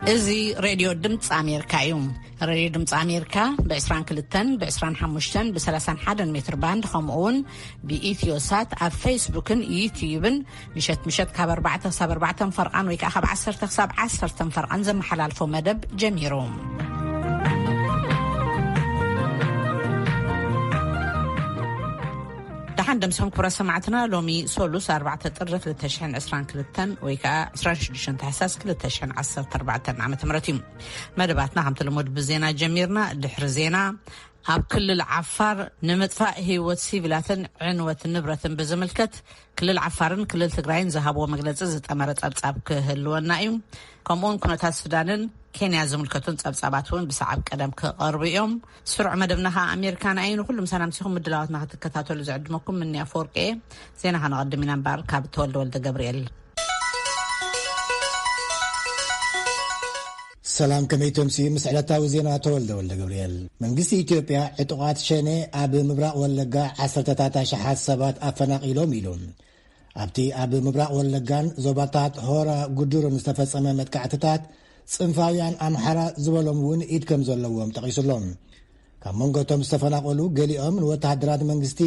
እዚ ሬድዮ ድምፂ ኣሜሪካ እዩ። ሬድዮ ድምፂ ኣሜሪካ ብ22፣ ብ25፣ ብ31 ሜትር ባንድ፣ ከምኡ እውን ብኢትዮ ሳት ኣብ ፌስቡክን ዩትዩብን ምሸት ምሸት ካብ ኣርባዕተ ክሳብ ኣርባዕተ ፈርቓን ወይ ከዓ ካብ ዓሰርተ ክሳብ ዓሰርተ ፈርቓን ዘመሓላልፎ መደብ ጀሚሩ። ደሓን ደምሰም ክቡራት ሰማዕትና፣ ሎሚ ሶሉስ ኣርባዕተ ጥሪ ክልተ ሽሕን ዕስራን ክልተን ወይ ከዓ ዕስራን ሽዱሽተን ታሕሳስ ክልተ ሽሕን ዓሰርተ ኣርባዕተን ዓመተ ምህረት እዩ። መደባትና ከምቲ ልሙድ ብዜና ጀሚርና። ድሕሪ ዜና፣ ኣብ ክልል ዓፋር ንምጥፋእ ህይወት ሲቪላትን ዕንወት ንብረትን ብዝምልከት ክልል ዓፋርን ክልል ትግራይን ዝሃብዎ መግለጺ ዝጠመረ ጸብጻብ ክህልወና እዩ። ከምኡውን ኩነታት ሱዳንን ኬንያ ዝምልከቱን ጸብጻባት እውን ብሰዓብ ቀደም ክቐርቡ እዮም። ስሩዕ መደብና ኸኣ ኣሜሪካና እዩ። ንኹሉ ምሳና ምሲኹም ምድላዋትና ክትከታተሉ ዝዕድመኩም ምንያ ኣፈወርቂ እየ። ዜና ከነቐድም ኢና እምበኣር ካብ ተወልደ ወልደ ገብርኤል። ሰላም፣ ከመይ ተምስዩ? ምስ ዕለታዊ ዜና ተወልደ ወልደ ገብርኤል። መንግስቲ ኢትዮጵያ ዕጡቓት ሸኔ ኣብ ምብራቕ ወለጋ ዓሰርተታት ኣሽሓት ሰባት ኣፈናቒሎም ኢሉ። ኣብቲ ኣብ ምብራቕ ወለጋን ዞባታት ሆራ ጉዱሩን ዝተፈጸመ መጥቃዕትታት፣ ጽንፋውያን ኣምሓራ ዝበሎም እውን ኢድ ከም ዘለዎም ጠቒሱሎም። ካብ መንጎ እቶም ዝተፈናቐሉ ገሊኦም ንወተሃደራት መንግስቲ፣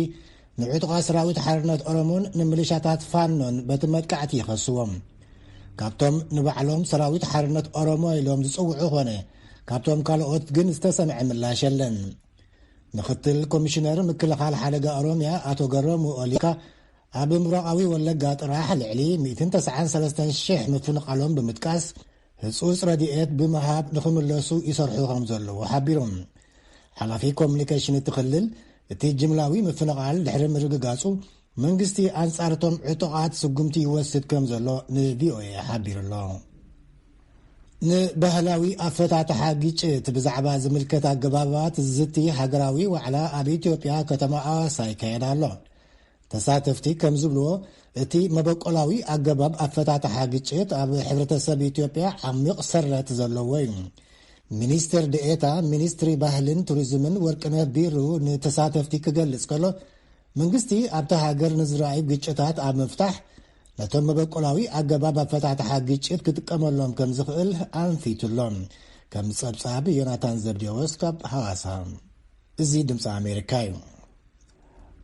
ንዕጡቓት ሰራዊት ሓርነት ኦሮሞን ንምሊሻታት ፋኖን በቲ መጥቃዕቲ ይኸስዎም። ካብቶም ንባዕሎም ሰራዊት ሓርነት ኦሮሞ ኢሎም ዝጽውዑ ኾነ ካብቶም ካልኦት ግን ዝተሰምዐ ምላሽ የለን። ምክትል ኮሚሽነር ምክልኻል ሓደጋ ኦሮሚያ ኣቶ ገረሙ ኦሊካ፣ ኣብ ምብራቓዊ ወለጋ ጥራሕ ልዕሊ ሚእትን ተስዓን ሰለስተን ሽሕ ምፍንቓሎም ብምጥቃስ፣ ህጹጽ ረድኤት ብምሃብ ንኽምለሱ ይሰርሑ ከም ዘለዉ ሓቢሮም። ሓላፊ ኮሙኒኬሽን እቲ ክልል፣ እቲ ጅምላዊ ምፍንቓል ድሕሪ ምርግጋጹ፣ መንግስቲ ኣንጻር እቶም ዕጡቓት ስጉምቲ ይወስድ ከም ዘሎ ንቪኦኤ ሓቢሩ ኣሎ። ንባህላዊ ኣፈታትሓ ግጭት ብዛዕባ ዝምልከት ኣገባባት ዝዝቲ ሃገራዊ ዋዕላ ኣብ ኢትዮጵያ ከተማ ኣዋሳ ይካየድ ኣሎ። ተሳተፍቲ ከም ዝብልዎ፣ እቲ መበቆላዊ ኣገባብ ኣፈታትሓ ግጭት ኣብ ሕብረተሰብ ኢትዮጵያ ዓሚቕ ሰረት ዘለዎ እዩ። ሚኒስትር ደኤታ ሚኒስትሪ ባህልን ቱሪዝምን ወርቅነህ ቢሩ ንተሳተፍቲ ክገልጽ ከሎ፣ መንግስቲ ኣብታ ሃገር ንዝረኣዩ ግጭታት ኣብ ምፍታሕ ነቶም መበቆላዊ ኣገባብ ኣፈታትሓ ግጭት ክጥቀመሎም ከም ዝኽእል ኣንፊቱሎም። ከም ጸብጻብ ዮናታን ዘብዴዎስ ካብ ሃዋሳ። እዚ ድምፂ ኣሜሪካ እዩ።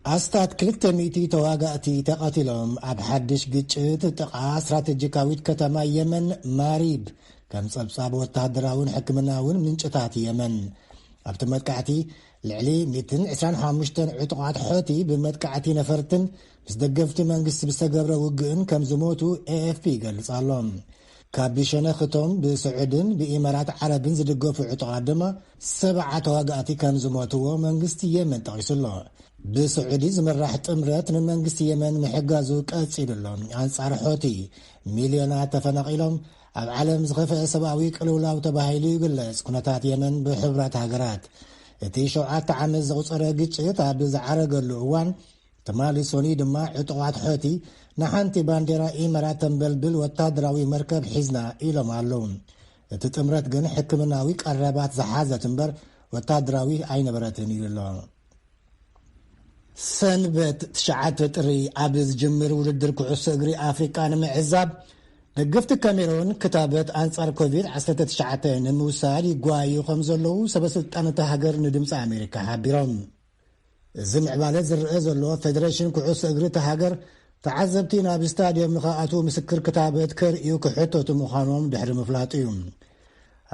ኣስታት ክልተ ሚእቲ ተዋጋእቲ ተቐቲሎም ኣብ ሓድሽ ግጭት ጥቓ ስትራቴጂካዊት ከተማ የመን ማሪብ፣ ከም ጸብጻብ ወተሃደራውን ሕክምናውን ምንጭታት የመን። ኣብቲ መጥቃዕቲ ልዕሊ ሚእትን ዕስራን ሓሙሽተን ዕጡቓት ሖቲ ብመጥቃዕቲ ነፈርትን ምስ ደገፍቲ መንግስቲ ብዝተገብረ ውግእን ከም ዝሞቱ ኤኤፍፒ ይገልጽ ኣሎ። ካብ ሸነኽቶም ብስዑድን ብኢማራት ዓረብን ዝድገፉ ዕጡቓት ድማ ሰብዓ ተዋጋእቲ ከም ዝሞትዎ መንግስቲ የመን ጠቒሱ ኣሎ። ብስዑዲ ዝምራሕ ጥምረት ንመንግስቲ የመን ምሕጋዙ ቀጺሉ ኣሎ። ኣንጻር ሖቲ ሚልዮናት ተፈናቒሎም፣ ኣብ ዓለም ዝኸፍአ ሰብኣዊ ቅልውላው ተባሂሉ ይግለጽ ኩነታት የመን ብሕቡራት ሃገራት። እቲ ሸውዓተ ዓመት ዘቑጸረ ግጭት ኣብ ዝዓረገሉ እዋን፣ ትማሊ ሰኑይ ድማ ዕጡቓት ሖቲ ንሓንቲ ባንዴራ ኢማራት ተንበልብል ወታደራዊ መርከብ ሒዝና ኢሎም ኣለዉ። እቲ ጥምረት ግን ሕክምናዊ ቀረባት ዝሓዘት እምበር ወታደራዊ ኣይነበረትን ኢሉ ኣሎ። ሰንበት ትሽዓተ ጥሪ ኣብ ዝጅምር ውድድር ኩዕሶ እግሪ ኣፍሪቃ ንምዕዛብ፣ ደገፍቲ ካሜሮን ክታበት ኣንጻር ኮቪድ ዓሰርተ ትሽዓተ ንምውሳድ ይጓዩ ከም ዘለዉ ሰበ ስልጣን እታ ሃገር ንድምፂ ኣሜሪካ ሓቢሮም። እዚ ምዕባለ ዝረአ ዘሎ፣ ፌደሬሽን ኩዕሶ እግሪ እታ ሃገር ተዓዘብቲ ናብ ስታድዮም ንኽኣትዉ ምስክር ክታበት ከርእዩ ክሕተቱ ምዃኖም ድሕሪ ምፍላጡ እዩ።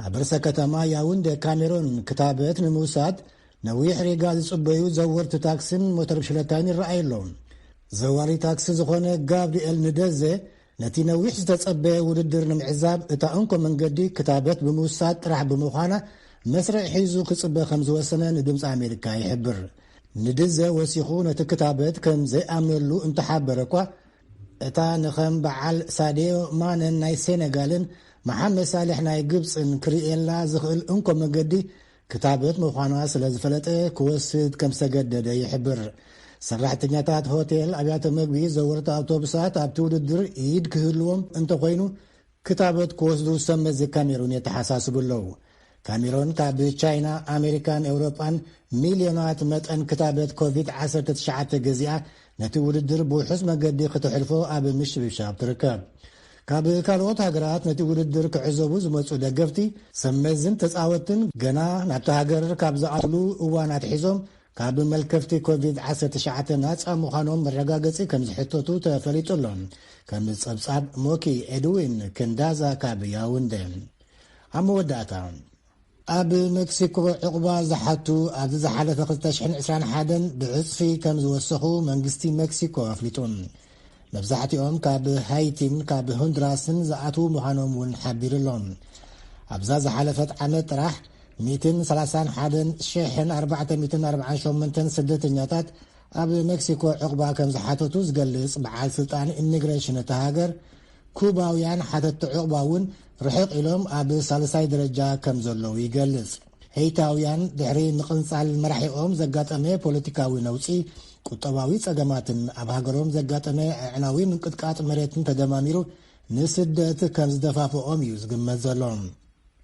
ኣብ ርእሰ ከተማ ያውንደ ካሜሮን ክታበት ንምውሳድ ነዊሕ ሪጋ ዝጽበዩ ዘወርቲ ታክስን ሞተር ብሽክለታን ይረኣዩ ኣለዉ። ዘዋሪ ታክሲ ዝኾነ ጋብሪኤል ንደዘ፣ ነቲ ነዊሕ ዝተጸበየ ውድድር ንምዕዛብ እታ እንኮ መንገዲ ክታበት ብምውሳድ ጥራሕ ብምዃና፣ መስርዕ ሒዙ ክጽበ ከም ዝወሰነ ንድምፂ ኣሜሪካ ይሕብር። ንድዘ ወሲኹ ነቲ ክታበት ከም ዘይኣምነሉ እንተሓበረ እኳ፣ እታ ንኸም በዓል ሳድዮ ማነን ናይ ሴነጋልን መሓመድ ሳልሕ ናይ ግብፅን ክርእየላ ዝኽእል እንኮ መገዲ ክታበት ምዃና ስለ ዝፈለጠ ክወስድ ከም ዝተገደደ ይሕብር። ሰራሕተኛታት ሆቴል፣ ኣብያተ መግቢ፣ ዘወርቲ ኣውቶቡሳት ኣብቲ ውድድር ኢድ ክህልዎም እንተኾይኑ ክታበት ክወስዱ ሰብ መዚ ካሜሩን የተሓሳስቡ ኣለዉ። ካሜሩን ካብ ቻይና፣ ኣሜሪካን ኤውሮጳን ሚልዮናት መጠን ክታበት ኮቪድ ዓሰርተ ትሽዓተ ገዚኣ ነቲ ውድድር ብውሑስ መገዲ ክተሕልፎ ኣብ ምሽብሻብ ትርከብ። ካብ ካልኦት ሃገራት ነቲ ውድድር ክዕዘቡ ዝመጹ ደገፍቲ፣ ሰብ መዝን ተጻወትን ገና ናብታ ሃገር ካብ ዝኣትሉ እዋን ኣትሒዞም ካብ መልከፍቲ ኮቪድ ዓሰርተ ትሽዓተ ናጻ ምዃኖም መረጋገጺ ከም ዝሕተቱ ተፈሊጡ ኣሎ። ከም ጸብጻብ ሞኪ ኤድዊን ክንዳዛ ካብ ያውንደ። ኣብ መወዳእታ፣ ኣብ ሜክሲኮ ዕቑባ ዝሓቱ ኣብዚ ዝሓለፈ ክልተ ሽሕን ዕስራን ሓደን ብዕጽፊ ከም ዝወሰኹ መንግስቲ ሜክሲኮ ኣፍሊጡ። መብዛሕትኦም ካብ ሃይቲን ካብ ሆንድራስን ዝኣትዉ ምዃኖም እውን ሓቢሩ ኣሎ። ኣብዛ ዝሓለፈት ዓመት ጥራሕ ሚእትን ሰላሳን ሓደን ሽሕን ኣርባዕተ ሚእትን ኣርባዓን ሸሞንተን ስደተኛታት ኣብ ሜክሲኮ ዕቑባ ከም ዝሓተቱ ዝገልጽ በዓል ስልጣን ኢሚግሬሽን እታ ሃገር፣ ኩባውያን ሓተቲ ዕቑባ እውን ርሕቕ ኢሎም ኣብ ሳልሳይ ደረጃ ከም ዘለዉ ይገልጽ። ሄይታውያን ድሕሪ ምቕንጻል መራሒኦም ዘጋጠመ ፖለቲካዊ ነውጺ፣ ቁጠባዊ ጸገማትን ኣብ ሃገሮም ዘጋጠመ ኣዕናዊ ምንቅጥቃጥ መሬትን ተደማሚሩ ንስደት ከም ዝደፋፍኦም እዩ ዝግመት ዘሎ።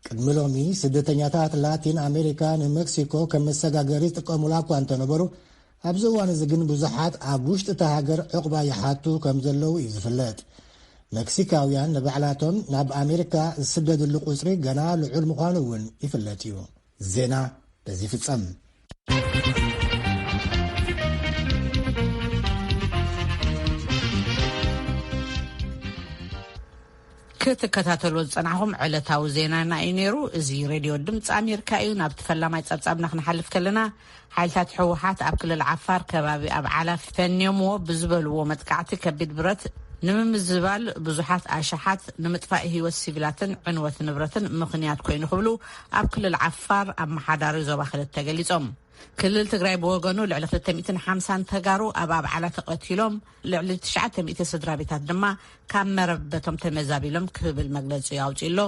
ቅድሚ ሎሚ ስደተኛታት ላቲን ኣሜሪካ ንሜክሲኮ ከም መሰጋገሪ ዝጥቀሙላ እኳ እንተነበሩ፣ ኣብዚ እዋን እዚ ግን ብዙሓት ኣብ ውሽጢ እታ ሃገር ዕቑባ ይሓቱ ከም ዘለዉ እዩ ዝፍለጥ። ሜክሲካውያን ንባዕላቶም ናብ ኣሜሪካ ዝስደድሉ ቁጽሪ ገና ልዑል ምዃኑ እውን ይፍለጥ እዩ። ዜና በዚ ይፍጸም። ክትከታተልዎ ዝጸናሕኹም ዕለታዊ ዜናና እዩ ነይሩ። እዚ ሬድዮ ድምፂ ኣሜሪካ እዩ። ናብቲ ፈላማይ ጸብጻብና ክንሓልፍ ከለና፣ ሓይልታት ህወሓት ኣብ ክልል ዓፋር ከባቢ ኣብ ዓላ ፈንዮምዎ ብዝበልዎ መጥቃዕቲ ከቢድ ብረት ንምምዝባል ብዙሓት ኣሽሓት ንምጥፋእ ህይወት ሲቪላትን ዕንወት ንብረትን ምኽንያት ኮይኑ ክብሉ ኣብ ክልል ዓፋር ኣመሓዳሪ ዞባ ክልተ ገሊጾም። ክልል ትግራይ ብወገኑ ልዕሊ ክልተ ሚእትን ሓምሳን ተጋሩ ኣብ ኣብዓላ ተቐቲሎም፣ ልዕሊ ትሽዓተ ሚእቲ ስድራ ቤታት ድማ ካብ መረበቶም ተመዛቢሎም ክብል መግለጺ ኣውጺኡ ኣሎ።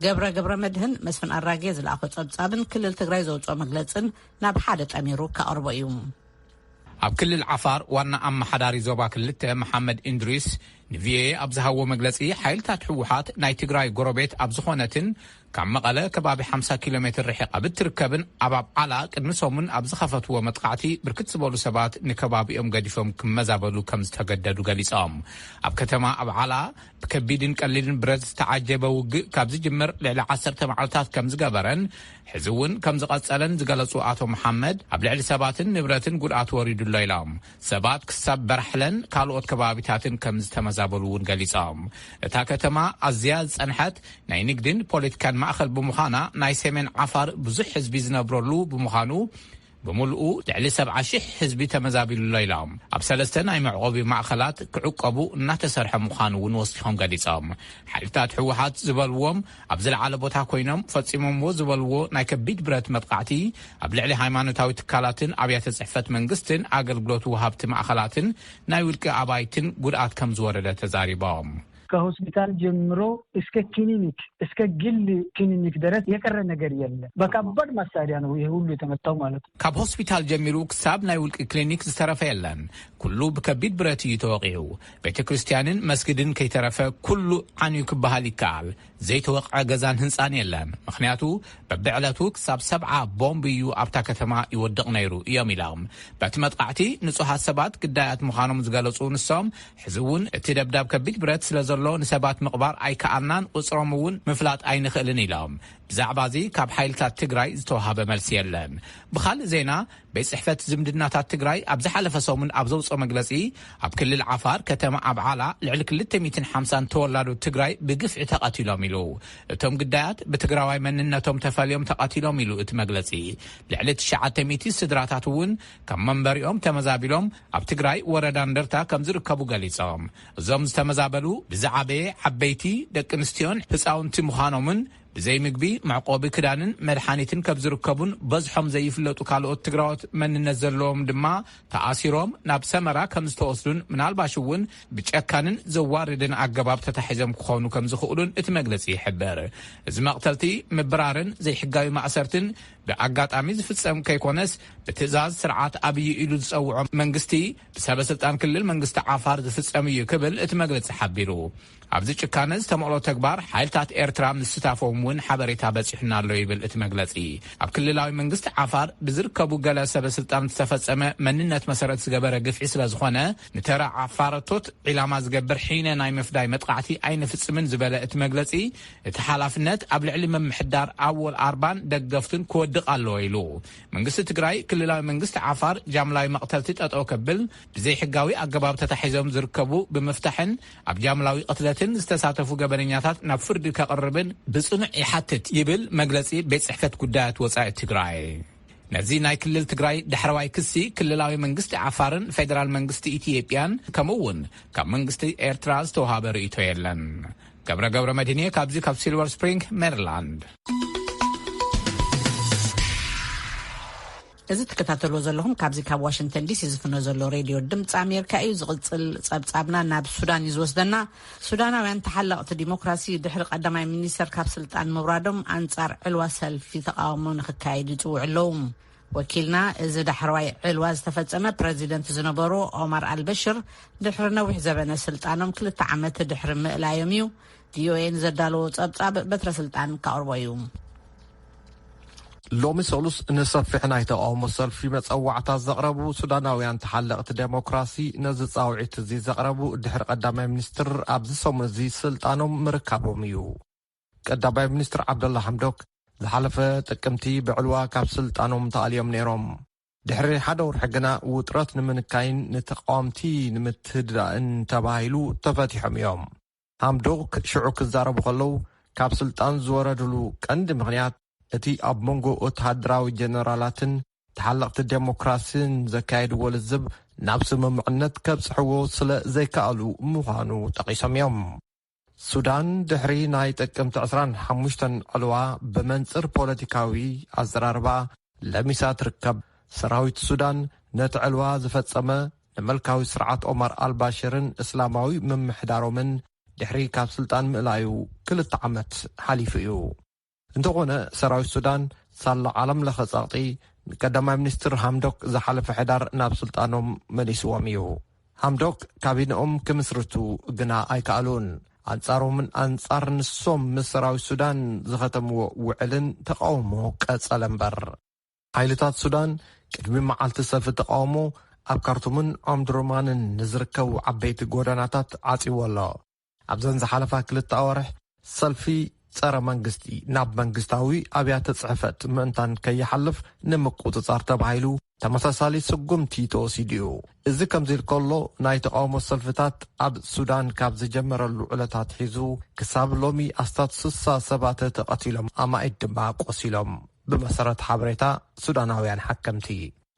ገብረ ገብረ መድህን መስፍን ኣራጌ ዝለኣኾ ጸብጻብን ክልል ትግራይ ዘውጽኦ መግለጽን ናብ ሓደ ጠሚሩ ከቕርቦ እዩ። ኣብ ክልል ዓፋር ዋና ኣመሓዳሪ ዞባ ክልተ መሓመድ ኢንድሪስ ንቪኦኤ ኣብ ዝሃቦ መግለጺ፣ ሓይልታት ህወሓት ናይ ትግራይ ጎረቤት ኣብ ዝኾነትን ካብ መቐለ ከባቢ ሓምሳ ኪሎ ሜትር ርሒቓ ብትርከብን ኣብ ኣብዓላ ቅድሚ ሰሙን ኣብ ዝኸፈትዎ መጥቃዕቲ ብርክት ዝበሉ ሰባት ንከባቢኦም ገዲፎም ክመዛበሉ ከም ዝተገደዱ ገሊጾም። ኣብ ከተማ ኣብዓላ ብከቢድን ቀሊልን ብረት ዝተዓጀበ ውግእ ካብ ዝጅምር ልዕሊ ዓሰርተ መዓልታት ከም ዝገበረን ሕዚ እውን ከም ዝቐጸለን ዝገለጹ ኣቶ መሓመድ፣ ኣብ ልዕሊ ሰባትን ንብረትን ጉድኣት ወሪዱ ኣሎ ኢሎም። ሰባት ክሳብ በራሕለን ካልኦት ከባቢታትን ከም ዝተመዛበሉ እውን ገሊጾም። እታ ከተማ ኣዝያ ዝጸንሐት ናይ ንግድን ፖለቲካን ማእኸል ብምዃና፣ ናይ ሰሜን ዓፋር ብዙሕ ህዝቢ ዝነብረሉ ብምዃኑ፣ ብምልኡ ልዕሊ ሰብዓ ሺሕ ህዝቢ ተመዛቢሉ ኣሎ ኢሎም። ኣብ ሰለስተ ናይ መዕቆቢ ማእኸላት ክዕቆቡ እናተሰርሐ ምዃኑ እውን ወሲኾም ገሊጾም። ሓይልታት ህወሓት ዝበልዎም ኣብ ዝለዓለ ቦታ ኮይኖም ፈጺሞምዎ ዝበልዎ ናይ ከቢድ ብረት መጥቃዕቲ ኣብ ልዕሊ ሃይማኖታዊ ትካላትን ኣብያተ ጽሕፈት መንግስትን ኣገልግሎት ወሃብቲ ማእኸላትን ናይ ውልቂ ኣባይትን ጉድኣት ከም ዝወረደ ተዛሪቦም። ከሆስፒታል ጀምሮ እስከ ክሊኒክ፣ እስከ ግል ክሊኒክ ድረስ የቀረ ነገር የለም። በከባድ መሳሪያ ነው ይሄ ሁሉ የተመታው ማለት ነው። ካብ ሆስፒታል ጀሚሩ ክሳብ ናይ ውልቂ ክሊኒክ ዝተረፈ የለን። ኩሉ ብከቢድ ብረት እዩ ተወቒዑ። ቤተ ክርስቲያንን መስጊድን ከይተረፈ ኩሉ ዓንዩ ክበሃል ይከኣል። ዘይተወቕዐ ገዛን ህንጻን የለን። ምኽንያቱ በብዕለቱ ክሳብ ሰብዓ ቦምብ እዩ ኣብታ ከተማ ይወድቕ ነይሩ እዮም ኢሎም። በቲ መጥቃዕቲ ንጹሃት ሰባት ግዳያት ምዃኖም ዝገለጹ ንሶም፣ ሕዚ እውን እቲ ደብዳብ ከቢድ ብረት ስለ ዘሎ ንሰባት ምቕባር ኣይከኣልናን፣ ቁጽሮም እውን ምፍላጥ ኣይንኽእልን ኢሎም። ብዛዕባ እዚ ካብ ሓይልታት ትግራይ ዝተዋሃበ መልሲ የለን። ብኻልእ ዜና፣ ቤት ጽሕፈት ዝምድናታት ትግራይ ኣብ ዝሓለፈ ሰሙን ኣብ ዘውፅኦ መግለጺ፣ ኣብ ክልል ዓፋር ከተማ ኣብዓላ ልዕሊ ክልተ ሚእትን ሓምሳን ተወላዶ ትግራይ ብግፍዒ ተቐቲሎም ኢሉ። እቶም ግዳያት ብትግራዋይ መንነቶም ተፈልዮም ተቐቲሎም ኢሉ እቲ መግለጺ። ልዕሊ ትሽዓተ ሚእቲ ስድራታት እውን ካብ መንበሪኦም ተመዛቢሎም ኣብ ትግራይ ወረዳ እንደርታ ከም ዝርከቡ ገሊጾም። እዞም ዝተመዛበሉ ብዝዓበየ ዓበይቲ፣ ደቂ ኣንስትዮን ህፃውንቲ ምዃኖምን ብዘይ ምግቢ፣ መዕቆቢ ክዳንን መድሓኒትን ከም ዝርከቡን በዝሖም ዘይፍለጡ ካልኦት ትግራዎት መንነት ዘለዎም ድማ ተኣሲሮም ናብ ሰመራ ከም ዝተወስዱን ምናልባሽ እውን ብጨካንን ዘዋርድን ኣገባብ ተታሒዞም ክኾኑ ከም ዝኽእሉን እቲ መግለጺ ይሕብር። እዚ መቕተልቲ፣ ምብራርን ዘይሕጋዊ ማእሰርትን ብኣጋጣሚ ዝፍጸም ከይኮነስ፣ ብትእዛዝ ስርዓት ኣብይ ኢሉ ዝጸውዖ መንግስቲ፣ ብሰበ ስልጣን ክልል መንግስቲ ዓፋር ዝፍጸም እዩ ክብል እቲ መግለጺ ሓቢሩ። ኣብዚ ጭካነ ዝተመቕሎ ተግባር ሓይልታት ኤርትራ ምስታፎም እውን ሓበሬታ በጺሑና ኣሎ ይብል እቲ መግለጺ። ኣብ ክልላዊ መንግስቲ ዓፋር ብዝርከቡ ገለ ሰበ ስልጣን ዝተፈጸመ መንነት መሰረት ዝገበረ ግፍዒ ስለ ዝኾነ፣ ንተራ ዓፋረቶት ዒላማ ዝገብር ሒነ ናይ ምፍዳይ መጥቃዕቲ ኣይንፍጽምን ዝበለ እቲ መግለጺ፣ እቲ ሓላፍነት ኣብ ልዕሊ ምምሕዳር ኣወል ኣርባን ደገፍቱን ክወድቕ ኣለዎ ኢሉ። መንግስቲ ትግራይ ክልላዊ መንግስቲ ዓፋር ጃምላዊ መቕተልቲ ጠጠው ከብል፣ ብዘይሕጋዊ ኣገባብ ተታሒዞም ዝርከቡ ብምፍታሕን ኣብ ጃምላዊ ቅትለትን ዝተሳተፉ ገበነኛታት ናብ ፍርዲ ከቕርብን ብጽኑዕ ይሓትት ይብል መግለጺ ቤት ጽሕፈት ጉዳያት ወጻኢ ትግራይ። ነዚ ናይ ክልል ትግራይ ዳሕረዋይ ክሲ ክልላዊ መንግስቲ ዓፋርን ፌደራል መንግስቲ ኢትዮጵያን ከምኡ እውን ካብ መንግስቲ ኤርትራ ዝተውሃበ ርእይቶ የለን። ገብረ ገብረ መድህንየ ካብዚ ካብ ሲልቨር ስፕሪንግ ሜሪላንድ። እዚ ትከታተልዎ ዘለኹም ካብዚ ካብ ዋሽንግተን ዲሲ ዝፍኖ ዘሎ ሬድዮ ድምፂ ኣሜሪካ እዩ። ዝቕፅል ፀብፃብና ናብ ሱዳን እዩ ዝወስደና። ሱዳናውያን ተሓለቕቲ ዲሞክራሲ ድሕሪ ቀዳማይ ሚኒስተር ካብ ስልጣን ምውራዶም ኣንጻር ዕልዋ ሰልፊ ተቃውሞ ንክካየድ ይጽውዑ ኣለዉ። ወኪልና፣ እዚ ዳሕረዋይ ዕልዋ ዝተፈጸመ ፕረዚደንት ዝነበሩ ኦማር ኣልበሽር ድሕሪ ነዊሕ ዘበነ ስልጣኖም ክልተ ዓመት ድሕሪ ምእላዮም እዩ። ቪኦኤ ንዘዳለዎ ጸብጻብ በትረ ስልጣን ካቕርቦ እዩ። ሎሚ ሰሉስ ንሰፊሕ ናይ ተቃውሞ ሰልፊ መጸዋዕታ ዘቕረቡ ሱዳናውያን ተሓለቕቲ ዴሞክራሲ፣ ነዚ ጻውዒት እዚ ዘቕረቡ ድሕሪ ቀዳማይ ሚኒስትር ኣብዚ ሰሙን እዚ ስልጣኖም ምርካቦም እዩ። ቀዳማይ ሚኒስትር ዓብደላ ሓምዶክ ዝሓለፈ ጥቅምቲ ብዕልዋ ካብ ስልጣኖም ተኣልዮም ነይሮም። ድሕሪ ሓደ ወርሒ ግና ውጥረት ንምንካይን ንተቃወምቲ ንምትህድዳእን ተባሂሉ ተፈቲሖም እዮም። ሓምዶክ ሽዑ ክዛረቡ ከለዉ፣ ካብ ስልጣን ዝወረድሉ ቀንዲ ምኽንያት እቲ ኣብ መንጎ ወተሃደራዊ ጀነራላትን ተሓለቕቲ ዴሞክራሲን ዘካየድዎ ልዝብ ናብ ስምምዕነት ከብጽሕዎ ስለ ዘይከኣሉ ምዃኑ ጠቒሶም እዮም። ሱዳን ድሕሪ ናይ ጥቅምቲ ዕስራን ሓሙሽተን ዕልዋ ብመንጽር ፖለቲካዊ ኣዘራርባ ለሚሳ ትርከብ። ሰራዊት ሱዳን ነቲ ዕልዋ ዝፈጸመ ንምልካዊ ስርዓት ኦማር ኣልባሽርን እስላማዊ ምምሕዳሮምን ድሕሪ ካብ ስልጣን ምእላዩ ክልተ ዓመት ሓሊፉ እዩ። እንተኾነ ሰራዊት ሱዳን ሳላ ዓለም ለኸ ጸቕጢ ንቀዳማይ ሚኒስትር ሃምዶክ ዝሓለፈ ሕዳር ናብ ስልጣኖም መሊስዎም እዩ። ሃምዶክ ካቢነኦም ክምስርቱ ግና ኣይከኣሉን። ኣንጻሮምን ኣንጻር ንሶም ምስ ሰራዊት ሱዳን ዝኸተምዎ ውዕልን ተቃውሞ ቀጸለ እምበር። ሓይልታት ሱዳን ቅድሚ መዓልቲ ሰልፊ ተቃውሞ ኣብ ካርቱምን ኦምድሩማንን ንዝርከቡ ዓበይቲ ጎደናታት ዓጽይዎ ኣሎ። ኣብዘን ዝሓለፋ ክልተ ኣዋርሕ ሰልፊ ጸረ መንግስቲ ናብ መንግስታዊ ኣብያተ ጽሕፈት ምእንታን ከይሓልፍ ንምቁጽጻር ተባሂሉ ተመሳሳሊ ስጉምቲ ተወሲዱ እዩ። እዚ ከምዚ ኢሉ ከሎ፣ ናይ ተቃውሞ ሰልፍታት ኣብ ሱዳን ካብ ዝጀመረሉ ዕለታት ሒዙ ክሳብ ሎሚ ኣስታት ስሳ ሰባት ተቐቲሎም፣ ኣማኢት ድማ ቆሲሎም፣ ብመሰረት ሓበሬታ ሱዳናውያን ሓከምቲ።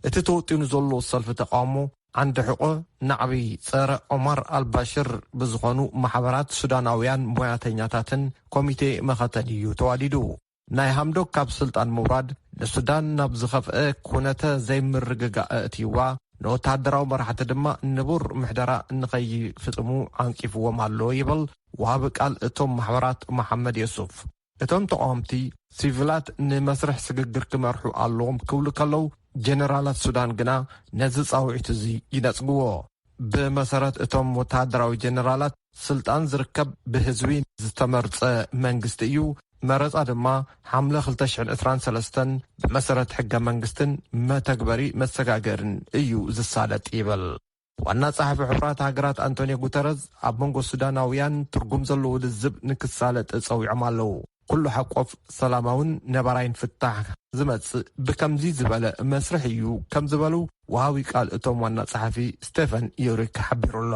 እቲ ተወጢኑ ዘሎ ሰልፊ ተቃውሞ ዓንዲ ሕቆ ናዕቢ ጸረ ኦማር ኣልባሽር ብዝኾኑ ማሕበራት ሱዳናውያን ሞያተኛታትን ኮሚቴ መኸተን እዩ ተዋዲዱ። ናይ ሃምዶክ ካብ ስልጣን ምውራድ ንሱዳን ናብ ዝኸፍአ ኩነተ ዘይምርግጋእ እትይዋ፣ ንወተሃደራዊ መራሕቲ ድማ ንቡር ምሕደራ ንኸይፍጽሙ ዓንቂፍዎም ኣሎ ይብል ወሃቢ ቃል እቶም ማሕበራት መሓመድ የሱፍ። እቶም ተቃወምቲ፣ ሲቪላት ንመስርሕ ስግግር ክመርሑ ኣለዎም ክብሉ ከለዉ፣ ጀነራላት ሱዳን ግና ነዚ ጻውዒት እዚ ይነጽግዎ። ብመሰረት እቶም ወተሃደራዊ ጀነራላት፣ ስልጣን ዝርከብ ብህዝቢ ዝተመርጸ መንግስቲ እዩ። መረጻ ድማ ሓምለ ክልተ ሽሕን ዕስራን ሰለስተን ብመሰረት ሕገ መንግስትን መተግበሪ መሰጋገርን እዩ ዝሳለጥ ይብል። ዋና ጸሓፊ ሕቡራት ሃገራት ኣንቶኒዮ ጉተረዝ ኣብ መንጎ ሱዳናውያን ትርጉም ዘለዎ ልዝብ ንክሳለጥ ጸዊዖም ኣለዉ። ኩሉ ሓቆፍ ሰላማውን ነባራይን ፍታሕ ዝመጽእ ብከምዚ ዝበለ መስርሕ እዩ ከም ዝበሉ ወሃቢ ቃል እቶም ዋና ጸሓፊ ስቴፈን ዩሪክ ሓቢሩ ኣሎ።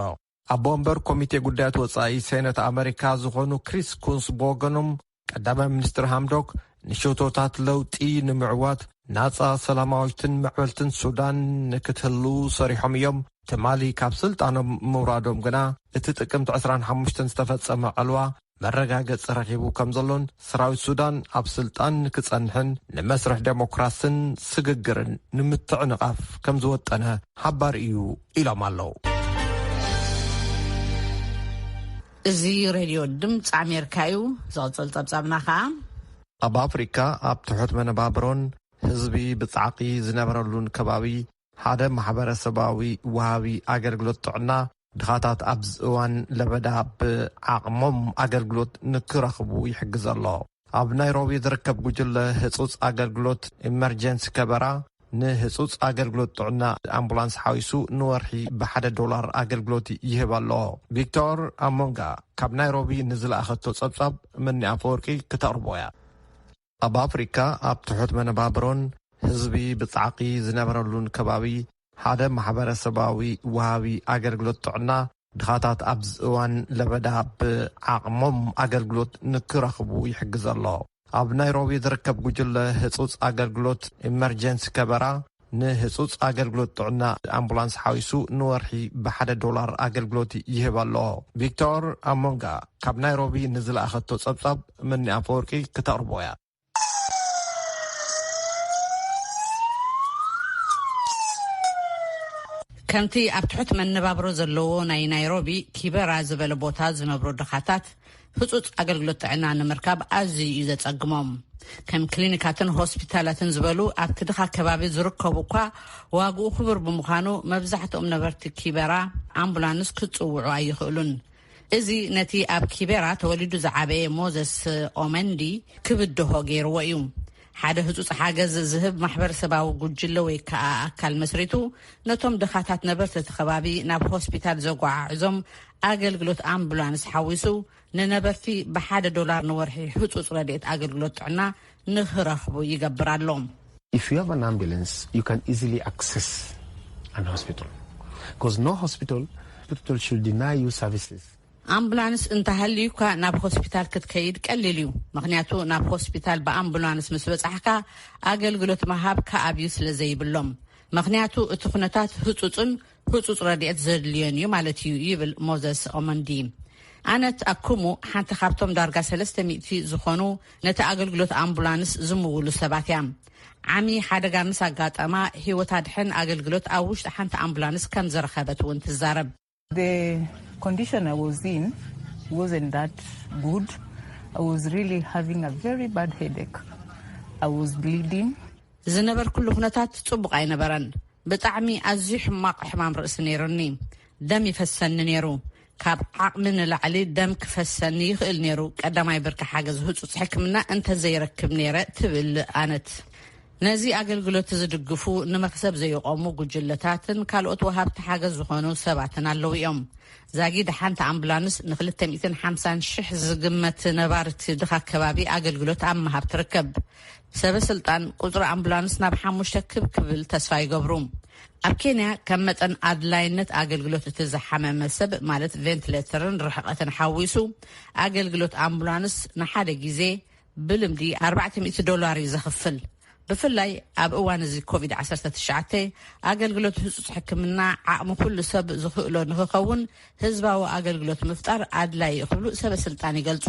ኣቦ ወንበር ኮሚቴ ጉዳያት ወጻኢ ሴነት ኣመሪካ ዝኾኑ ክሪስ ኩንስ ብወገኖም፣ ቀዳማይ ሚኒስትር ሃምዶክ ንሸቶታት ለውጢ ንምዕዋት ናጻ፣ ሰላማዊትን ምዕበልትን ሱዳን ንክትህሉ ሰሪሖም እዮም። ትማሊ ካብ ስልጣኖም ምውራዶም ግና እቲ ጥቅምቲ ዕስራን ሓሙሽተን ዝተፈጸመ ዕልዋ መረጋገጺ ረኺቡ ከም ዘሎን ሰራዊት ሱዳን ኣብ ስልጣን ንክጸንሕን ንመስርሕ ዴሞክራስን ስግግርን ንምትዕንቓፍ ከም ዝወጠነ ሓባር እዩ ኢሎም ኣለዉ። እዚ ሬድዮ ድምፂ ኣሜሪካ እዩ። ዝቕፅል ፀብፃብና ከዓ ኣብ ኣፍሪካ ኣብ ትሑት መነባብሮን ህዝቢ ብጻዕቂ ዝነበረሉን ከባቢ ሓደ ማሕበረሰባዊ ወሃቢ ኣገልግሎት ጥዕና ድኻታት ኣብዚ እዋን ለበዳ ብዓቕሞም ኣገልግሎት ንክረኽቡ ይሕግዝ ኣሎ። ኣብ ናይሮቢ ዝርከብ ጉጅለ ህጹጽ ኣገልግሎት ኢመርጀንሲ ከበራ ንህጹጽ ኣገልግሎት ጥዕና ኣምቡላንስ ሓዊሱ ንወርሒ ብሓደ ዶላር ኣገልግሎት ይህብ ኣሎ። ቪክቶር ኣሞንጋ ካብ ናይሮቢ ንዝለኣኸቶ ጸብጻብ መኒ ኣፈወርቂ ክተቕርቦ እያ። ኣብ ኣፍሪካ ኣብ ትሑት መነባብሮን ህዝቢ ብጻዕቂ ዝነበረሉን ከባቢ ሓደ ማሕበረሰባዊ ወሃቢ ኣገልግሎት ጥዕና ድኻታት ኣብዚ እዋን ለበዳ ብዓቕሞም ኣገልግሎት ንክረኽቡ ይሕግዝ ኣሎ። ኣብ ናይሮቢ ዝርከብ ጉጅለ ህጹጽ ኣገልግሎት ኢመርጀንሲ ከበራ ንህጹጽ ኣገልግሎት ጥዕና ኣምቡላንስ ሓዊሱ ንወርሒ ብሓደ ዶላር ኣገልግሎት ይህብ ኣሎ። ቪክቶር ኣሞንጋ ካብ ናይሮቢ ንዝለኣኸቶ ጸብጻብ መኒ ኣፈወርቂ ክተቕርቦ እያ። ከምቲ ኣብ ትሑት መነባብሮ ዘለዎ ናይ ናይሮቢ ኪበራ ዝበለ ቦታ ዝነብሩ ድኻታት ህጹጽ ኣገልግሎት ጥዕና ንምርካብ ኣዝዩ እዩ ዘጸግሞም። ከም ክሊኒካትን ሆስፒታላትን ዝበሉ ኣብቲ ድኻ ከባቢ ዝርከቡ እኳ ዋግኡ ክቡር ብምዃኑ መብዛሕትኦም ነበርቲ ኪበራ ኣምቡላንስ ክጽውዑ ኣይኽእሉን። እዚ ነቲ ኣብ ኪቤራ ተወሊዱ ዝዓበየ ሞዘስ ኦመንዲ ክብድሆ ገይርዎ እዩ። ሓደ ህጹጽ ሓገዝ ዝህብ ማሕበረሰባዊ ጉጅለ ወይ ከኣ ኣካል መስሪቱ ነቶም ድኻታት ነበርቲ እቲ ከባቢ ናብ ሆስፒታል ዘጓዓዕዞም ኣገልግሎት ኣምቡላንስ ሓዊሱ ንነበርቲ ብሓደ ዶላር ንወርሒ ህጹጽ ረድኤት ኣገልግሎት ጥዕና ንኽረኽቡ ይገብር ኣሎ። If you have an ambulance, you can easily access an hospital because no hospital, hospital should deny you services. ኣምቡላንስ እንተሃልዩካ ናብ ሆስፒታል ክትከይድ ቀሊል እዩ። ምኽንያቱ ናብ ሆስፒታል ብኣምቡላንስ ምስ በጻሕካ ኣገልግሎት ምሃብ ከኣብዩ ስለ ዘይብሎም። ምኽንያቱ እቲ ኩነታት ህጹጽን ህጹጽ ረድኤት ዘድልዮን እዩ ማለት እዩ፣ ይብል ሞዘስ ኦመንዲ። ኣነት ኣኩሙ ሓንቲ ካብቶም ዳርጋ ሰለስተ ሚእቲ ዝኾኑ ነቲ ኣገልግሎት ኣምቡላንስ ዝምውሉ ሰባት እያ። ዓሚ ሓደጋ ምስ ኣጋጠማ ህይወት ኣድሕን ኣገልግሎት ኣብ ውሽጢ ሓንቲ ኣምቡላንስ ከም ዝረኸበት እውን ትዛረብ። The condition I was in wasn't that good. I was really having a very bad headache. I was bleeding. ዝነበርኩሉ ኩነታት ጽቡቕ ኣይነበረን። ብጣዕሚ ኣዝዩ ሕማቕ ሕማም ርእሲ ነይሩኒ። ደም ይፈሰኒ ነይሩ። ካብ ዓቕሚ ንላዕሊ ደም ክፈሰኒ ይኽእል ነይሩ፣ ቀዳማይ ብርኪ ሓገዝ ህጹጽ ሕክምና እንተዘይረክብ ነይረ፣ ትብል ኣነት። ነዚ ኣገልግሎት ዝድግፉ ንመኽሰብ ዘይቆሙ ጉጅለታትን ካልኦት ወሃብቲ ሓገዝ ዝኾኑ ሰባትን ኣለዉ እዮም። ዛጊድ ሓንቲ ኣምቡላንስ ንክልተ ሚእትን ሓምሳን ሽሕ ዝግመት ነባርቲ ድኻ ከባቢ ኣገልግሎት ኣብ ምሃብ ትርከብ። ሰበ ስልጣን ቁጽሪ ኣምቡላንስ ናብ ሓሙሽተ ክብ ክብል ተስፋ ይገብሩ። ኣብ ኬንያ ከም መጠን ኣድላይነት ኣገልግሎት እቲ ዝሓመመ ሰብ ማለት ቬንትሌተርን ርሕቐትን ሓዊሱ ኣገልግሎት ኣምቡላንስ ንሓደ ግዜ ብልምዲ ኣርባዕተ ሚእቲ ዶላር እዩ ዘኽፍል። ብፍላይ ኣብ እዋን እዚ ኮቪድ ዓሰርተ ትሽዓተ ኣገልግሎት ህጹጽ ሕክምና ዓቕሚ ኩሉ ሰብ ዝኽእሎ ንኽኸውን ህዝባዊ ኣገልግሎት ምፍጣር ኣድላይ እዩ ክብሉ ሰበ ስልጣን ይገልጹ።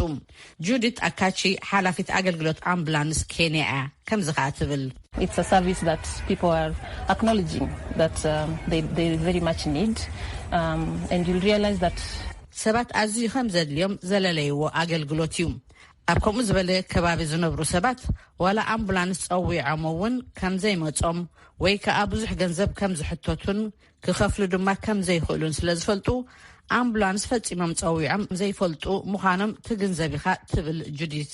ጁዲት ኣካቺ ሓላፊት ኣገልግሎት ኣምቡላንስ ኬንያ እያ። ከምዚ ከኣ ትብል። It's a service that people are acknowledging that um, they, they very much need, um, and you'll realize that ሰባት ኣዝዩ ከም ዘድልዮም ዘለለይዎ ኣገልግሎት እዩ። ኣብ ከምኡ ዝበለ ከባቢ ዝነብሩ ሰባት ዋላ ኣምቡላንስ ጸዊዖም እውን ከም ዘይመጾም ወይ ከኣ ብዙሕ ገንዘብ ከም ዝሕተቱን ክኸፍሉ ድማ ከም ዘይኽእሉን ስለ ዝፈልጡ ኣምቡላንስ ፈጺሞም ጸዊዖም ዘይፈልጡ ምዃኖም ትግንዘብ ኢኻ ትብል ጁዲት።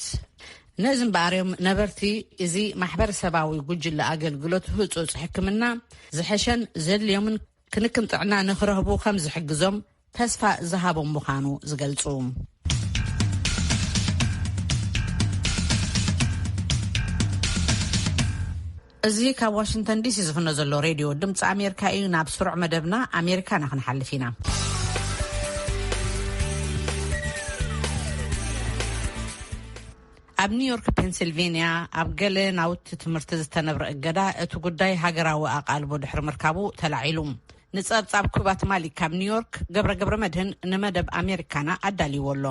ነዚ እምበኣር እዮም ነበርቲ እዚ ማሕበረሰባዊ ጉጅለ ኣገልግሎት ህጹጽ ሕክምና ዝሐሸን ዘድልዮምን ክንክን ጥዕና ንኽረኽቡ ከም ዝሕግዞም ተስፋ ዝሃቦም ምዃኑ ዝገልጹ። እዚ ካብ ዋሽንግተን ዲሲ ዝፍኖ ዘሎ ሬድዮ ድምፂ ኣሜሪካ እዩ። ናብ ስሩዕ መደብና ኣሜሪካ ኢና ክንሓልፍ ኢና። ኣብ ኒውዮርክ ፔንሲልቬንያ ኣብ ገለ ናውቲ ትምህርቲ ዝተነብረ እገዳ እቲ ጉዳይ ሃገራዊ ኣቓልቦ ድሕሪ ምርካቡ ተላዒሉ። ንጸብጻብ ኩባት ማሊክ ካብ ኒውዮርክ ገብረ ገብረ መድህን ንመደብ ኣሜሪካና ኣዳልይዎ ኣሎ።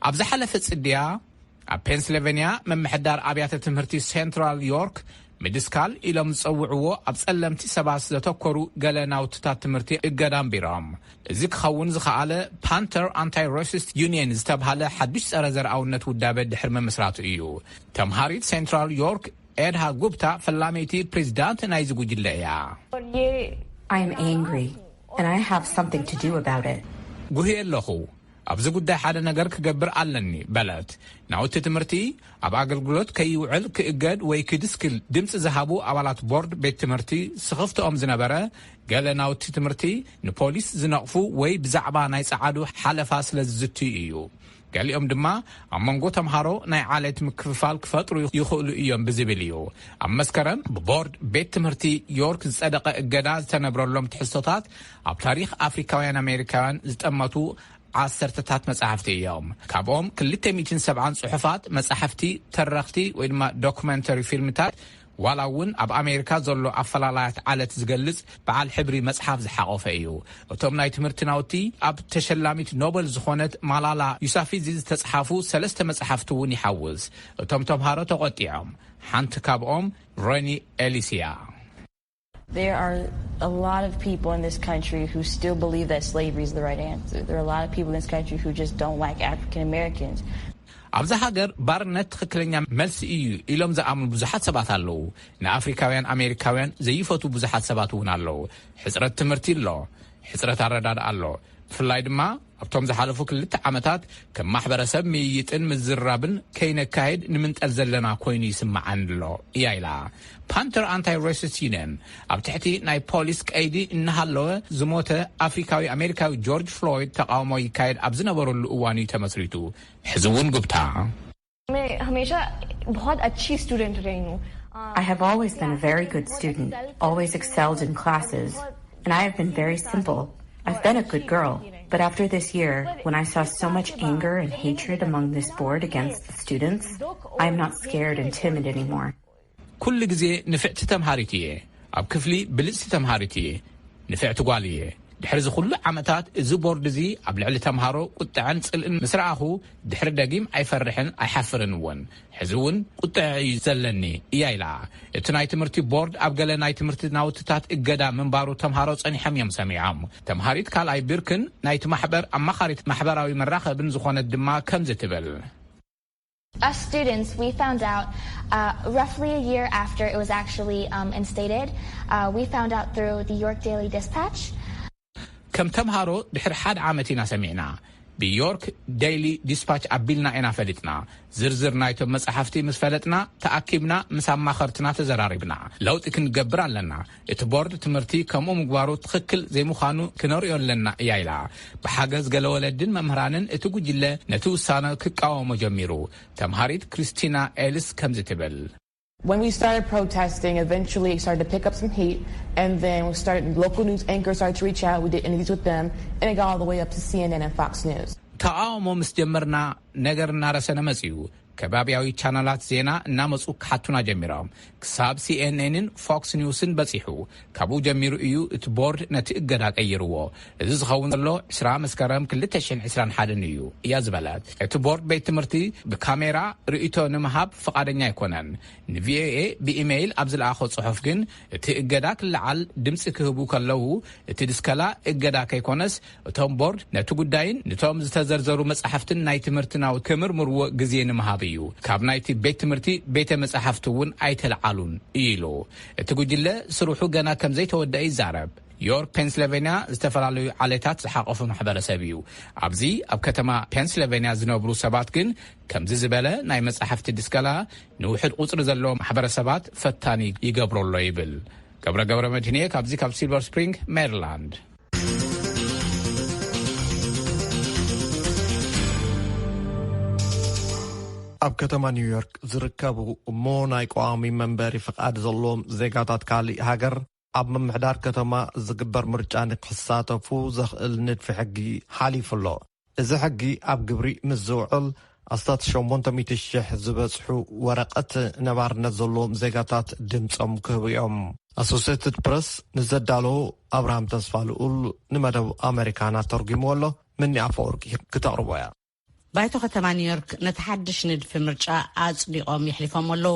ኣብ ዝሓለፈ ጽድያ ኣብ ፔንስልቨንያ ምምሕዳር ኣብያተ ትምህርቲ ሴንትራል ዮርክ ምድስካል ኢሎም ዝጸውዕዎ ኣብ ጸለምቲ ሰባት ዘተኮሩ ገለ ናውትታት ትምህርቲ እገዳ ኣንቢሮም። እዚ ክኸውን ዝኸኣለ ፓንተር ኣንታይ ራሲስት ዩኒየን ዝተብሃለ ሓዱሽ ጸረ ዘርኣውነት ውዳበ ድሕሪ ምምስራቱ እዩ። ተምሃሪት ሴንትራል ዮርክ ኤድሃ ጉፕታ ፈላመይቲ ፕሬዚዳንት ናይዚ ጉጅለ እያ። I am angry, and I have something to do about it. ጉህየ ኣለኹ። ኣብዚ ጉዳይ ሓደ ነገር ክገብር ኣለኒ በለት። ናውቲ ትምህርቲ ኣብ ኣገልግሎት ከይውዕል ክእገድ ወይ ክድስክል ድምፂ ዝሃቡ ኣባላት ቦርድ ቤት ትምህርቲ ስኽፍትኦም ዝነበረ፣ ገለ ናውቲ ትምህርቲ ንፖሊስ ዝነቕፉ ወይ ብዛዕባ ናይ ጸዓዱ ሓለፋ ስለ ዝዝትዩ እዩ። ገሊኦም ድማ ኣብ መንጎ ተምሃሮ ናይ ዓሌት ምክፍፋል ክፈጥሩ ይኽእሉ እዮም ብዝብል እዩ። ኣብ መስከረም ብቦርድ ቤት ትምህርቲ ዮርክ ዝጸደቐ እገዳ ዝተነብረሎም ትሕዝቶታት ኣብ ታሪኽ ኣፍሪካውያን ኣሜሪካውያን ዝጠመቱ ዓሰርተታት መጻሕፍቲ እዮም። ካብኦም ክልተ ሚእትን ሰብዓን ጽሑፋት፣ መጻሕፍቲ፣ ተረኽቲ ወይ ድማ ዶኩመንተሪ ፊልምታት፣ ዋላ እውን ኣብ ኣሜሪካ ዘሎ ኣፈላላያት ዓለት ዝገልጽ በዓል ሕብሪ መጽሓፍ ዝሓቖፈ እዩ። እቶም ናይ ትምህርቲ ናውቲ ኣብ ተሸላሚት ኖበል ዝኾነት ማላላ ዩሳፊዚ ዝተጽሓፉ ሰለስተ መጽሓፍቲ እውን ይሓውስ። እቶም ተምሃሮ ተቖጢዖም። ሓንቲ ካብኦም ሮኒ ኤሊስ እያ። There are a lot of people in this country who still believe that slavery is the right answer. There are a lot of people in this country who just don't like African Americans. ኣብዛ ሃገር ባርነት ትኽክለኛ መልሲ እዩ ኢሎም ዝኣምኑ ብዙሓት ሰባት ኣለዉ። ንኣፍሪካውያን ኣሜሪካውያን ዘይፈቱ ብዙሓት ሰባት እውን ኣለዉ። ሕፅረት ትምህርቲ ኣሎ፣ ሕፅረት ኣረዳድኣ ኣሎ። ብፍላይ ድማ ኣብቶም ዝሓለፉ ክልተ ዓመታት ከም ማሕበረሰብ ምይይጥን ምዝራብን ከይነካይድ ንምንጠል ዘለና ኮይኑ ይስምዓኒ ኣሎ እያ ኢላ። ፓንተር ኣንታይ ሬሲስት ዩኒየን ኣብ ትሕቲ ናይ ፖሊስ ቀይዲ እናሃለወ ዝሞተ ኣፍሪካዊ ኣሜሪካዊ ጆርጅ ፍሎይድ ተቃውሞ ይካየድ ኣብ ዝነበረሉ እዋን እዩ ተመስሪቱ። ሕዚ እውን ጉብታ मैं हमेशा बहुत अच्छी स्टूडेंट रही हूँ I have always been a very good student, always excelled in classes, and I have been very simple. I've been a good girl, but after this year, when I saw so much anger and hatred among this board against the students, I am not scared and timid anymore. ኩሉ ግዜ ንፍዕቲ ተምሃሪት እየ። ኣብ ክፍሊ ብልጽቲ ተምሃሪት እየ። ንፍዕቲ ጓል እየ። ድሕሪ እዚ ኩሉ ዓመታት እዚ ቦርድ እዚ ኣብ ልዕሊ ተምሃሮ ቁጥዐን ጽልእን ምስ ረኣኹ ድሕሪ ደጊም ኣይፈርሕን ኣይሓፍርን እውን። ሕዚ እውን ቁጥዐ እዩ ዘለኒ እያ ኢላ። እቲ ናይ ትምህርቲ ቦርድ ኣብ ገለ ናይ ትምህርቲ ናውትታት እገዳ ምንባሩ ተምሃሮ ጸኒሖም እዮም ሰሚዖም። ተምሃሪት ካልኣይ ብርክን ናይቲ ማሕበር ኣማኻሪት ማሕበራዊ መራኸብን ዝኾነት ድማ ከምዚ ትብል። Us students, we found out uh, roughly a year after it was actually um, instated. Uh, we found out through the York Daily Dispatch. ከም ተምሃሮ ድሕሪ ሓደ ዓመት ኢና ሰሚዕና። ብዮርክ ዴይሊ ዲስፓች ኣቢልና ኢና ፈሊጥና። ዝርዝር ናይቶም መጻሕፍቲ ምስ ፈለጥና፣ ተኣኪብና ምስ ኣማኸርትና ተዘራሪብና። ለውጢ ክንገብር ኣለና። እቲ ቦርድ ትምህርቲ ከምኡ ምግባሩ ትኽክል ዘይምዃኑ ክነርእዮ ኣለና እያ ኢላ። ብሓገዝ ገለ ወለድን መምህራንን እቲ ጉጅለ ነቲ ውሳነ ክቃወሞ ጀሚሩ። ተምሃሪት ክሪስቲና ኤልስ ከምዚ ትብል። When we started protesting, eventually it started to pick up some heat, and then we started, local news anchors started to reach out. We did interviews with them, and it got all the way up to C N N and Fox News. ተቃውሞ ምስ ጀመርና ነገር እናረሰነ መጺኡ። ከባቢያዊ ቻነላት ዜና እናመጹ ክሓቱና ጀሚሮም። ክሳብ ሲኤንኤንን ፎክስ ኒውስን በጺሑ። ካብኡ ጀሚሩ እዩ እቲ ቦርድ ነቲ እገዳ ቀይርዎ። እዚ ዝኸውን ዘሎ ዕስራ መስከረም ክልተ ሽሕን ዕስራን ሓደን እዩ እያ ዝበለት። እቲ ቦርድ ቤት ትምህርቲ ብካሜራ ርእይቶ ንምሃብ ፍቓደኛ ኣይኮነን። ንቪኦኤ ብኢሜይል ኣብ ዝለኣኾ ጽሑፍ ግን እቲ እገዳ ክለዓል ድምጺ ክህቡ ከለዉ እቲ ድስከላ እገዳ ከይኮነስ እቶም ቦርድ ነቲ ጉዳይን ንቶም ዝተዘርዘሩ መጻሕፍትን ናይ ትምህርቲ ናውቲ ክምርምርዎ ግዜ ንምሃብ እዩ። ካብ ናይቲ ቤት ትምህርቲ ቤተ መጻሕፍቲ እውን ኣይተለዓሉን እዩ ኢሉ። እቲ ጉጅለ ስርሑ ገና ከም ዘይተወደአ ይዛረብ። ዮርክ ፔንስልቬንያ ዝተፈላለዩ ዓሌታት ዝሓቆፈ ማሕበረሰብ እዩ። ኣብዚ ኣብ ከተማ ፔንስልቬንያ ዝነብሩ ሰባት ግን ከምዚ ዝበለ ናይ መጻሕፍቲ ድስከላ ንውሕድ ቁጽሪ ዘለዎ ማሕበረሰባት ፈታኒ ይገብሮ ኣሎ ይብል። ገብረ ገብረ መድህንየ ካብዚ ካብ ሲልቨር ስፕሪንግ ሜሪላንድ። ኣብ ከተማ ኒውዮርክ ዝርከቡ እሞ ናይ ቀዋሚ መንበሪ ፍቓድ ዘለዎም ዜጋታት ካሊእ ሃገር ኣብ ምምሕዳር ከተማ ዝግበር ምርጫ ንክሳተፉ ዘኽእል ንድፊ ሕጊ ሓሊፉ ኣሎ። እዚ ሕጊ ኣብ ግብሪ ምስ ዝውዕል ኣስታት ሸሞንተ ሚእቲ ሽሕ ዝበጽሑ ወረቐት ነባርነት ዘለዎም ዜጋታት ድምጾም ክህቡ እዮም። ኣሶሴትድ ፕረስ ንዘዳለዎ ኣብርሃም ተስፋ ልኡል ንመደብ ኣመሪካና ተርጒምዎ ኣሎ። ምኒ ኣፈወርቂ ክተቕርቦ እያ። ባይቶ ከተማ ኒውዮርክ ነቲ ሓድሽ ንድፊ ምርጫ ኣጽዲቖም የሕሊፎም ኣለዉ።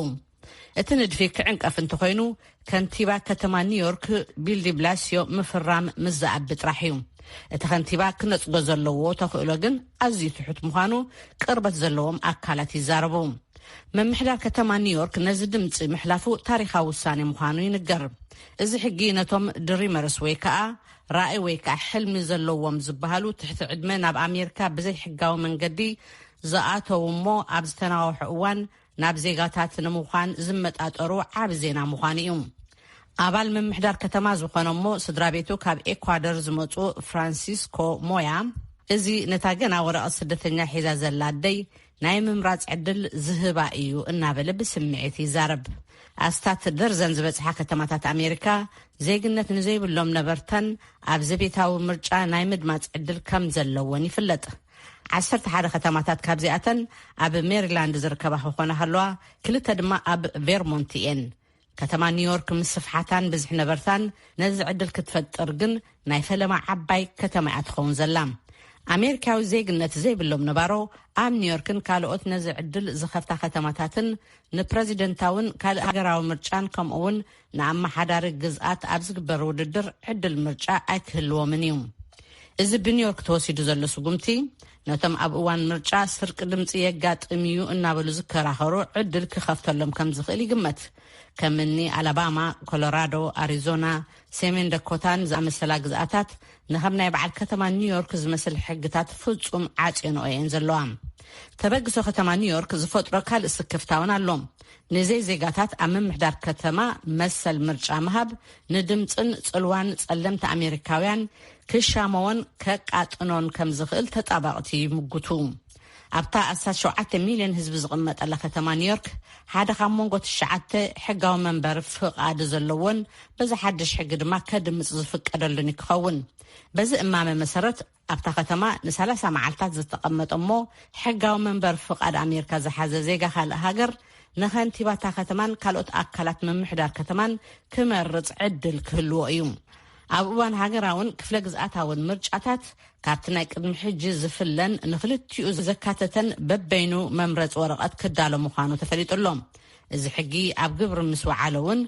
እቲ ንድፊ ክዕንቀፍ እንተኾይኑ ከንቲባ ከተማ ኒውዮርክ ቢል ዲብላሲዮ ምፍራም ምስ ዝኣቢ ጥራሕ እዩ። እቲ ከንቲባ ክነጽጎ ዘለዎ ተኽእሎ ግን ኣዝዩ ትሑት ምዃኑ ቅርበት ዘለዎም ኣካላት ይዛረቡ። ምምሕዳር ከተማ ኒውዮርክ ነዚ ድምፂ ምሕላፉ ታሪኻዊ ውሳኔ ምዃኑ ይንገር። እዚ ሕጊ ነቶም ድሪመርስ ወይ ከዓ ራእይ ወይ ከዓ ሕልሚ ዘለዎም ዝበሃሉ ትሕቲ ዕድመ ናብ ኣሜሪካ ብዘይሕጋዊ መንገዲ ዝኣተዉ እሞ ኣብ ዝተናወሑ እዋን ናብ ዜጋታት ንምዃን ዝመጣጠሩ ዓቢ ዜና ምዃኑ እዩ። ኣባል ምምሕዳር ከተማ ዝኾነ እሞ ስድራ ቤቱ ካብ ኤኳደር ዝመፁ ፍራንሲስኮ ሞያ፣ እዚ ነታ ገና ወረቐት ስደተኛ ሒዛ ዘላ ኣደይ ናይ ምምራፅ ዕድል ዝህባ እዩ እናበለ ብስምዒት ይዛረብ። ኣስታት ደርዘን ዝበፅሓ ከተማታት ኣሜሪካ ዜግነት ንዘይብሎም ነበርተን ኣብ ዘቤታዊ ምርጫ ናይ ምድማፅ ዕድል ከም ዘለወን ይፍለጥ። ዓሰርተ ሓደ ከተማታት ካብዚኣተን ኣብ ሜሪላንድ ዝርከባ ክኾና ከለዋ፣ ክልተ ድማ ኣብ ቬርሞንት እየን። ከተማ ኒውዮርክ ምስፍሓታን ብዝሒ ነበርታን ነዚ ዕድል ክትፈጥር ግን ናይ ፈለማ ዓባይ ከተማ እያ ትኸውን ዘላ። ኣሜሪካዊ ዜግነት ዘይብሎም ነባሮ ኣብ ኒውዮርክን ካልኦት ነዚ ዕድል ዝኸፍታ ከተማታትን ንፕረዚደንታውን ካልእ ሃገራዊ ምርጫን ከምኡ እውን ንኣመሓዳሪ ግዝኣት ኣብ ዝግበር ውድድር ዕድል ምርጫ ኣይክህልዎምን እዩ። እዚ ብኒውዮርክ ተወሲዱ ዘሎ ስጉምቲ ነቶም ኣብ እዋን ምርጫ ስርቂ ድምፂ የጋጥም እዩ እናበሉ ዝከራኸሩ ዕድል ክኸፍተሎም ከም ዝኽእል ይግመት። ከም እኒ ኣላባማ፣ ኮሎራዶ፣ ኣሪዞና፣ ሰሜን ደኮታን ዝኣመሰላ ግዝኣታት ንኸም ናይ በዓል ከተማ ኒውዮርክ ዝመስል ሕግታት ፍጹም ዓጽዮንኦ እየን ዘለዋ። ተበግሶ ከተማ ኒውዮርክ ዝፈጥሮ ካልእ ስክፍታ እውን ኣሎ። ንዘይ ዜጋታት ኣብ ምምሕዳር ከተማ መሰል ምርጫ ምሃብ ንድምፅን ጽልዋን ጸለምቲ ኣሜሪካውያን ክሻመዎን ከቃጥኖን ከም ዝኽእል ተጣባቕቲ ይምጉቱ። ኣብታ ኣስታት ሸውዓተ ሚልዮን ህዝቢ ዝቕመጠላ ከተማ ኒውዮርክ፣ ሓደ ካብ መንጎ ትሽዓተ ሕጋዊ መንበሪ ፍቓድ ዘለዎን በዚ ሓድሽ ሕጊ ድማ ከድምፅ ዝፍቀደሉን እዩ ክኸውን። በዚ እማመ መሰረት፣ ኣብታ ከተማ ንሰላሳ መዓልታት ዝተቐመጠ እሞ ሕጋዊ መንበሪ ፍቓድ ኣሜሪካ ዝሓዘ ዜጋ ካልእ ሃገር ንኸንቲባታ ከተማን ካልኦት ኣካላት ምምሕዳር ከተማን ክመርጽ ዕድል ክህልዎ እዩ። ኣብ እዋን ሃገራውን ክፍለ ግዝኣታውን ምርጫታት፣ ካብቲ ናይ ቅድሚ ሕጂ ዝፍለን ንክልቲኡ ዘካተተን በበይኑ መምረፂ ወረቐት ክዳሎ ምዃኑ ተፈሊጡ ኣሎ። እዚ ሕጊ ኣብ ግብሪ ምስ ወዓለ እውን፣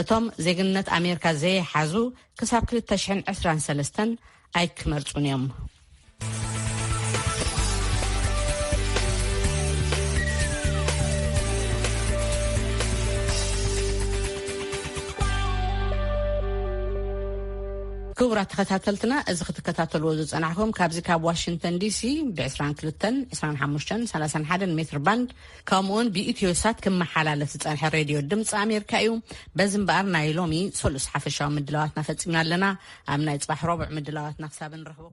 እቶም ዜግነት ኣሜሪካ ዘይሓዙ ክሳብ ክልተ ሽሕን ዕስራን ሰለስተን ኣይክመርጹን እዮም። ክቡራት ተኸታተልትና፣ እዚ ክትከታተልዎ ዝጸናሕኩም ካብዚ ካብ ዋሽንግተን ዲሲ ብ ዕስራን ክልተን፣ ዕስራን ሓሙሽተን፣ ሰላሳን ሓደን ሜትር ባንድ፣ ከምኡውን ብኢትዮ ሳት ክመሓላለፍ ዝጸንሐ ሬድዮ ድምፂ ኣሜሪካ እዩ። በዚ እምበኣር ናይ ሎሚ ሰሉስ ሓፈሻዊ ምድላዋትና ፈጺምና ኣለና። ኣብ ናይ ጽባሕ ረቡዕ ምድላዋትና ክሳብ ንረኽቦ